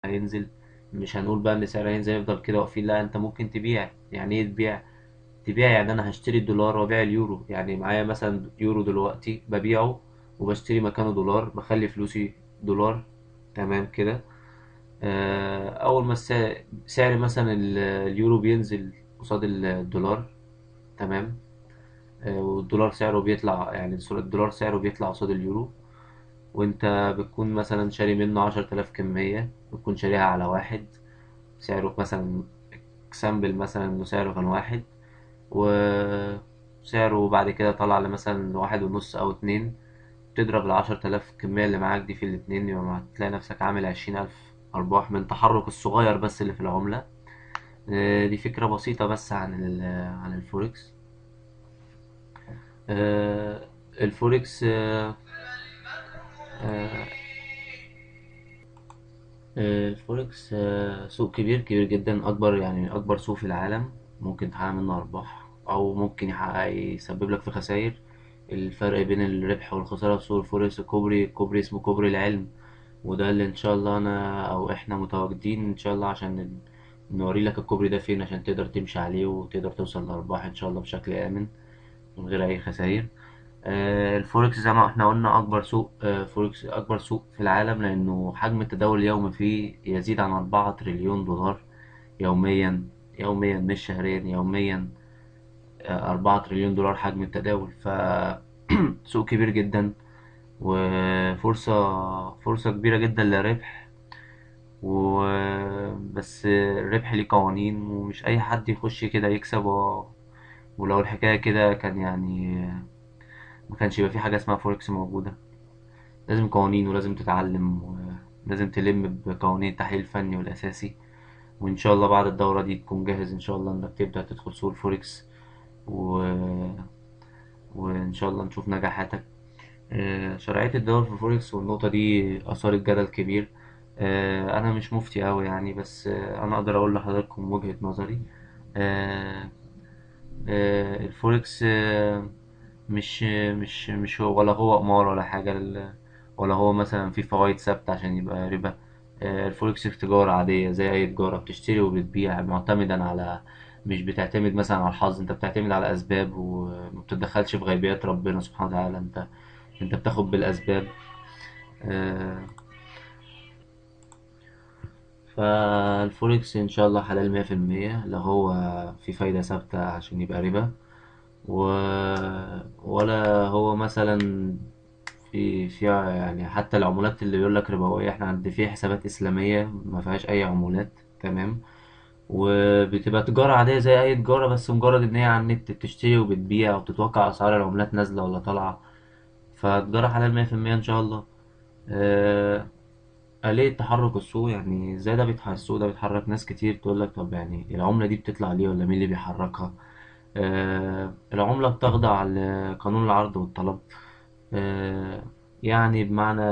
هينزل، مش هنقول بقى ان سعر هينزل يفضل كده واقفين، لا انت ممكن تبيع. يعني ايه تبيع؟ تبيع يعني انا هشتري الدولار وابيع اليورو، يعني معايا مثلا يورو دلوقتي ببيعه وبشتري مكانه دولار، بخلي فلوسي دولار. تمام كده. اول ما سعر مثلا اليورو بينزل قصاد الدولار، تمام، والدولار سعره بيطلع، يعني الدولار سعره بيطلع قصاد اليورو، وانت بتكون مثلا شاري منه 10,000 كمية، بتكون شاريها على واحد سعره مثلا example مثلا انه سعره كان واحد، وسعره بعد كده طلع لمثلا 1.5 أو 2، تضرب 10,000 كمية اللي معاك دي في الاتنين، يبقى تلاقي نفسك عامل 20,000 أرباح من تحرك الصغير بس اللي في العملة. دي فكرة بسيطة بس عن الفوركس. الفوركس آه، الفوركس سوق كبير كبير جدا، أكبر يعني أكبر سوق في العالم، ممكن تحقق منه أرباح أو ممكن يسبب لك في خسائر. الفرق بين الربح والخسارة في سوق الفوركس كوبري اسمه كوبري العلم، وده اللي إن شاء الله أنا أو إحنا متواجدين إن شاء الله عشان نوري لك الكوبري ده فين، عشان تقدر تمشي عليه وتقدر توصل لأرباح إن شاء الله بشكل آمن من غير أي خسائر. الفوركس زي ما احنا قلنا أكبر سوق، فوركس أكبر سوق في العالم، لأنه حجم التداول اليومي فيه يزيد عن 4 تريليون دولار يوميا، يوميا مش شهريا، يوميا، 4 تريليون دولار حجم التداول. ف سوق كبير جدا، وفرصة فرصة كبيرة جدا للربح، بس الربح ليه قوانين، ومش أي حد يخش كده يكسب، ولو الحكاية كده كان يعني ما كانش يبقى في حاجة اسمها فوركس موجودة. لازم قوانين، ولازم تتعلم، ولازم تلم بقوانين التحليل الفني والأساسي، وإن شاء الله بعد الدورة دي تكون جاهز إن شاء الله إنك تبدأ تدخل سوق الفوركس، وإن شاء الله نشوف نجاحاتك. شرعية الدول في الفوركس والنقطة دي أثارت جدل كبير. أنا مش مفتي أوي يعني، بس أنا أقدر أقول لحضراتكم وجهة نظري. الفوركس مش هو، ولا هو قمار ولا حاجة، ولا هو مثلا في فوائد ثابتة عشان يبقى ربا. الفوركس تجارة عادية زي أي تجارة، بتشتري وبتبيع معتمدا على، مش بتعتمد مثلا على الحظ، انت بتعتمد على أسباب، وما بتتدخلش في غيبيات ربنا سبحانه وتعالى، انت بتاخد بالأسباب. فالفوركس إن شاء الله حلال مية في المية، لا هو في فايدة ثابتة عشان يبقى ربا، ولا هو مثلا في فيها يعني حتى العمولات اللي بيقول لك ربوية، احنا عند في حسابات إسلامية ما فيهاش أي عمولات، تمام، وبتبقى تجارة عادية زي أي تجارة، بس مجرد إن هي على النت بتشتري وبتبيع وبتتوقع أسعار العملات نازلة ولا طالعة، فتجارة حلال مية في المية إن شاء الله. آلية تحرك السوق، يعني ازاي ده بيتحرك السوق؟ ده بيتحرك، ناس كتير تقول لك طب يعني العملة دي بتطلع ليه، ولا مين اللي بيحركها؟ العملة بتخضع لقانون العرض والطلب. يعني بمعنى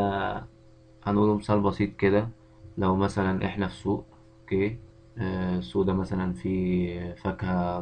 هنقوله مثال بسيط كده، لو مثلا احنا في سوق، السوق ده مثلا فيه فاكهة